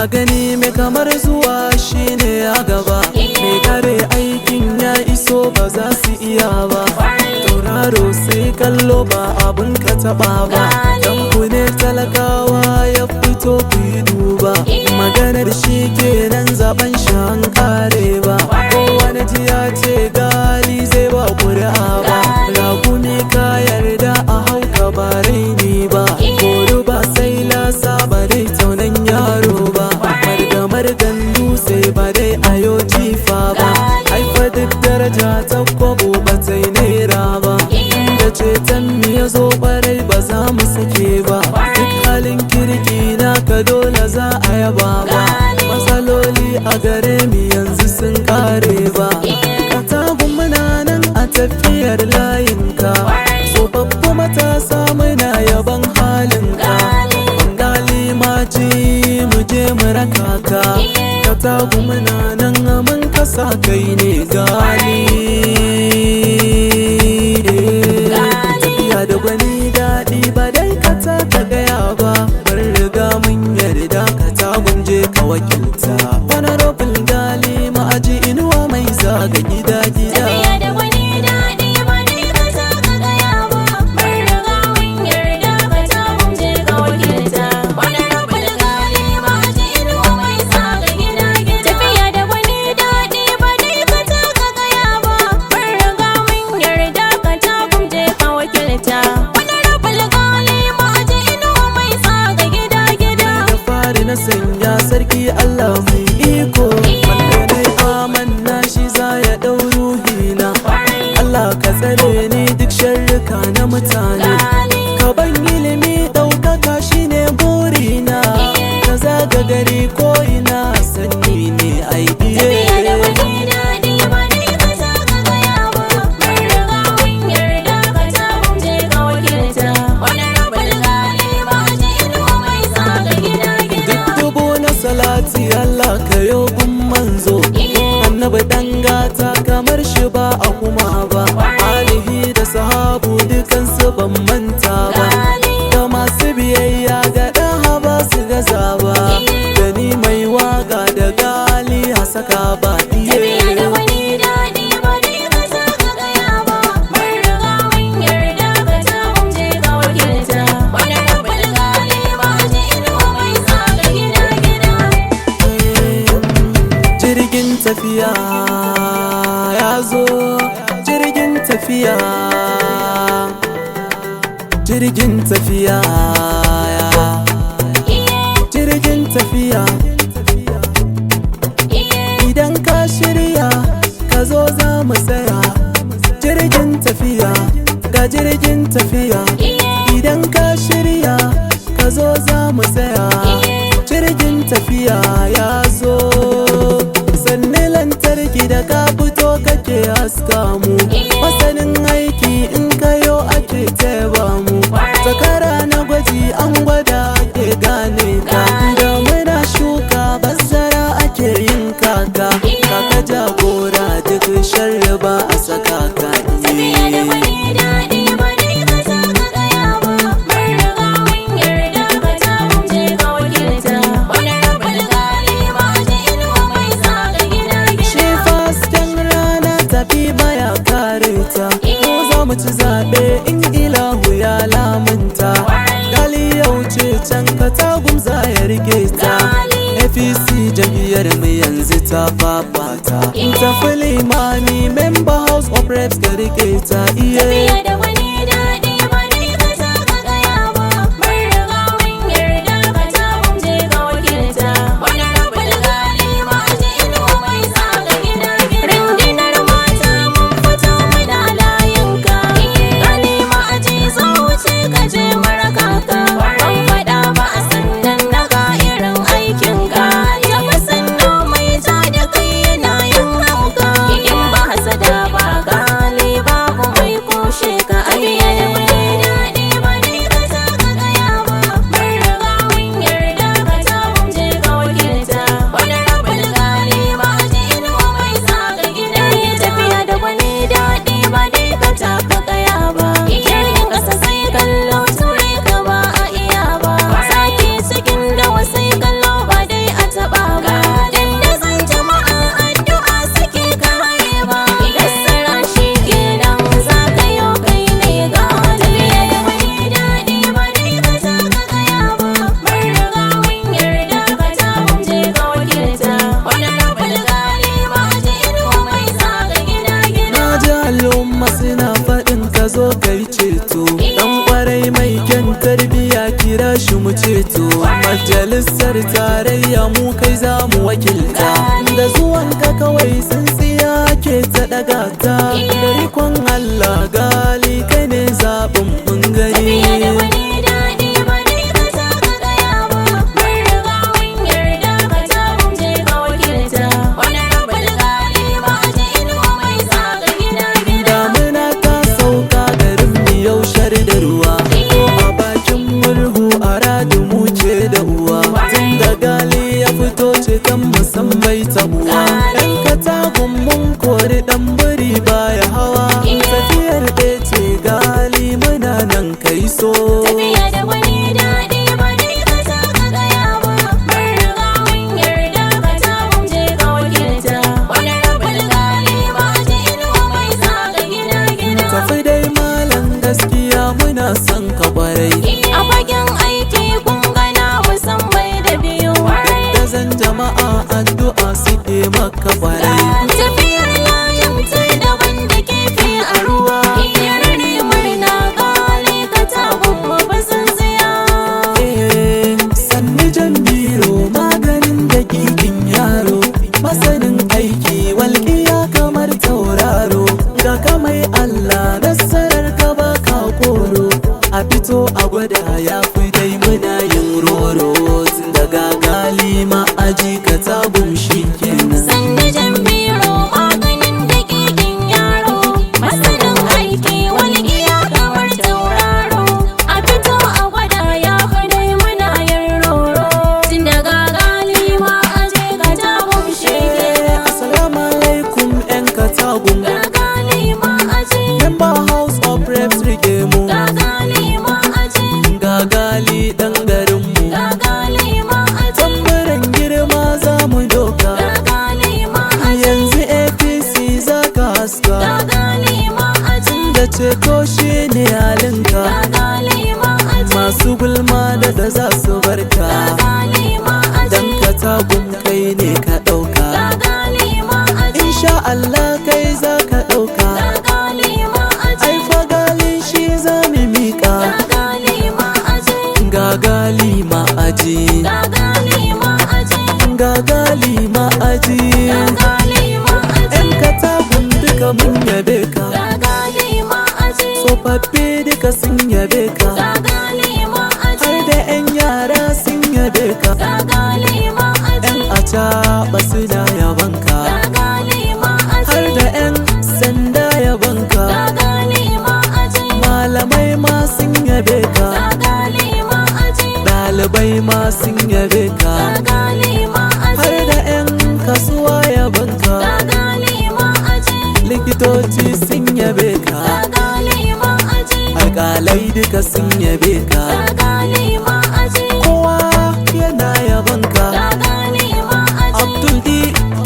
Ka gani mai kamar zuwa shine a gaba. Mai kare aikin ya iso, ba za su iya ba. Tauraro sai kallo, ba abun ka taba ba. Dan ku ne talakawa ya fito, ku yi duba. Maganar shi kenan, zaben shi an kare ba. Kowane ji ya ce Gali zai ba kuri'a ba. Ragumi ka yarda a hauka, ba raini ba. Koro ba sai lasa ba dai taunan yaro ba. Margamar dutse ba dai ayo jifa ba. Haifa duk daraja ta kwabo ba ta yi naira ba. Da ceton mu ya zo kwarai, ba za mu sake ba. Duk halin kirki naka dole za a yaba ba. Matsaloli a gare mu yanzu sun kare ba. Katagun muna nan a tafiyar layinka. Tsofaffi, matasa, muna yaban halinka. Gali maji, mu je mu raka ka. Katagu muna nan, mun kasa kai ne Gali. Tafiya da gwani daɗi, ba dai ka taka gaya ba. Mun riga mun yarda, Katagun je ka wakilta. Honorable Gali Ma'aji, inuwa mai zaga gida gida. Tafiya da wani daɗi, ba dai ka taka gaya ba. Mun riga mun yarda, Katagun je ka wakilta. Honorable Gali Ma'aji, inuwa mai zaga gida gida. Tafiya da wani daɗi, ba dai ka taka gaya ba. Mun riga mun yarda, Katagun je ka wakilta. Honorable Gali Ma'aji, inuwa mai zaga gida gida. Da fari na sanya sarki Allah mai iko, wanda na yi amanna shi za ya ɗau ruhina. Allah ka tsare ni duk sharrika na mutane. Ka ban ilimi, ɗaukaka shine burina. Ka zaga gari ko ina sanni ne ai. Tafiya da Iye. wani daɗi, ba dai ka taka gaya ba. Mun riga mun yarda, Katagun je ka wakilta. Honorable Gali Ma'aji, inuwa mai zaga gida gida. Duk dubu na salati Allah ka yo gun manzo, annabi dan gata, kamar shi ba a kuma ba. Alihi da sahabu dukansu ban manta ba. Da masu biyayya ga ɗaha ba su gaza ba. Da ni mai waka da Gali a saka ba. Tafiya da Iye. wani daɗi, ba dai ka taka gaya ba. Mun riga mun yarda, Katagun je ka wakilta. Honorable Gali Ma'aji, inuwa mai zaga gida gida. Jirgin tafiya ya zo, jirgin tafiya, jirgin tafiya, jirgin tafiya. Idan ka shirya ka zo, za mu tsaya. Jirgin tafiya, ga jirgin tafiya. Idan ka shirya ka zo, za mu tsaya. Jirgin tafiya ya zo. Sanni lantarki, da ka fito kake haska mu. Masanin aiki, in kayo ake teba mu. Zakara na gwaji, an gwada ake gane ka. Da muna shuka bazara ake yin kaka. Kaka jagora, duk sharri ba a saka ka. Tafiya da wani daɗi, ba dai ka taka gaya ba. Mun riga mun yarda, Katagun je ka wakilta. Honorable Gali Ma'aji, inuwa mai zaga gida Shi gida. fasken rana tafi baya kare ta. Mu za mu ci zaɓe in ilahu ya lamunta. Gali ya wuce can, Katagum za ya rike ta. APC jam'iyyar mu yanzu ta fafata. Tafi limami, member House of Reps, ka rike ta iye. Tafiya da wani daɗi, ba dai ka taka gaya ba. Mun riga mun yarda, Katagun je ka wakilta. Honorable Gali Ma'aji, inuwa mai zaga gida gida. Rundunar mata mun fito, muna layinka. Gali Ma'aji, zo wuce ka je maraka ka. Ban faɗa ba a sannan na ga irin aikinka. Tafi sannu, mai ja da kai yana yin hauka. In ba hasada ba, Gali babu mai kushe ka. Tarayya mu kai za mu wakilta. Da zuwanka kawai tsintsiya ke ta daga ta. Da ikon Allah Gali kai ne zaɓin mun gani. Tafiya da wani daɗi ba dai ka saka gaya ba. Mun riga mun yarda ka tagun je ka wakilta. Wani rabin gali ma'aji Inuwa mai tsaga gida gida. Damuna ta sauka garin mu yau shar da ruwa. A bakin murhu a radu mu ce da uwa. Tun da Gali ya fito ceton musamman tabuwa. Ɗan Katagun mun kori ɗan biri baya hawa. Tafiyar ɗaya ce Gali muna nan kai so. Tafiya da wani daɗi ba dai ka saka gaya ba. Mun riga mun yarda ka tagun je ka wakilta. Wani rabin gali ma'aji Inuwa mai tsaga gida gida. Tafi dai malam, gaskiya muna son ka kwarai. A fagen aiki kun gana musamman da biyu. Da zan jama'a addu'a suke maka kwarai. Tafiyar layin ta daban da kifi a ruwa. Iyar ne murna gale ka tagun mu ba sun tsaya. Eh, sanni jan biro maganin dakikin yaro, masanin aiki walƙiya kamar tauraro, ga kamai Allah nasarar ka baka koro, a fito a gwada ya fi dai muna yin roro, tun daga Gali Ma'aji Katagum shi kenan. Sanni jan biro maganin dakikin yaro, masanin aiki walƙiya kamar tauraro, a fito a gwada ya fi dai muna yin roro, tun daga Gali Ma'aji Katagum shi kenan. Assalamu alaikum 'yan Katagum. Ga Gali Ma'aji. Member House of Reps rike mu. Ga Gali Ma'aji. Ga Gali dan garinmu. Ga Gali Ma'aji. Tambaran girma za mu doka. Ga Gali Ma'aji. Yanzu APC za ka haska. Ga Gali Ma'aji. Da ceto shi ne halinka. Ga Gali Ma'aji. Masu gulma da za su barka. Ga Gali Ma'aji. Dan Katagum kai ne ka ɗauka. Ga Gali Ma'aji. Insha Allah kai za ka ɗauka. Ga Gali Ma'aji. Ai fa Gali shi za mu miƙa. Ga Gali Ma'aji. Ga Gali Ma'aji. Ga Gali Ma'aji. Ga Gali Ma'aji. Ga Gali Ma'aji. 'Yan Katagum duka mun yabe ka. Ga Gali Ma'aji. Tsofaffi duka sun yabe ka. Ga Gali Ma'aji. Har da 'yan yara sun yabe ka. Ga Gali Ma'aji. 'Yan acaɓa suna yabanka. Ga Gali Ma'aji. Har da 'yan sanda yabanka. Ga Gali Ma'aji. Malamai ma sun yabe ka. Ga Gali Ma'aji. Ɗalibai ma sun yabe ka. Ga Gali Ma'aji. Har da 'yan kasuwa yabanka. Ga Gali Ma'aji. Likitoci sun yabe ka. Ga Gali Ma'aji. Alƙalai duka sun yabe ka. Ga Gali Ma'aji. Kowa yana yabanka. Ga Gali Ma'aji. Abdul D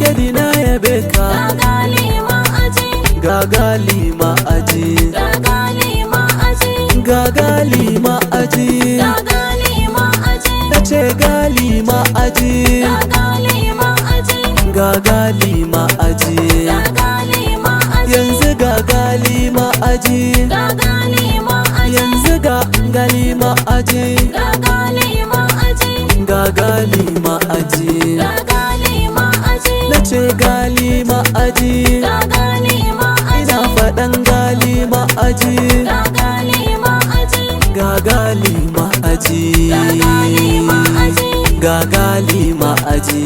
Kedi na yabe ka. Ga Gali Ma'aji. Ga Gali Ma'aji. Ga Gali Ma'aji. Ga Gali Ma'aji. Ga Gali Ma'aji. Na ce Gali Ma'aji. Ga Gali Ma'aji. Ga Gali Ma'aji. Ga Gali Ma'aji. Yanzu ga Gali Ma'aji. Ga Gali Ma'aji. Yanzu ga Gali Ma'aji. Ga Gali Ma'aji. Ga Gali Ma'aji. Ga Gali Ma'aji. Na ce Gali Ma'aji. Ga Gali Ma'aji. Ina faɗan Gali Ma'aji. Ga Gali Ma'aji. Ga Gali Ma'aji. Ga Gali Ma'aji. Ga Gali Ma'aji.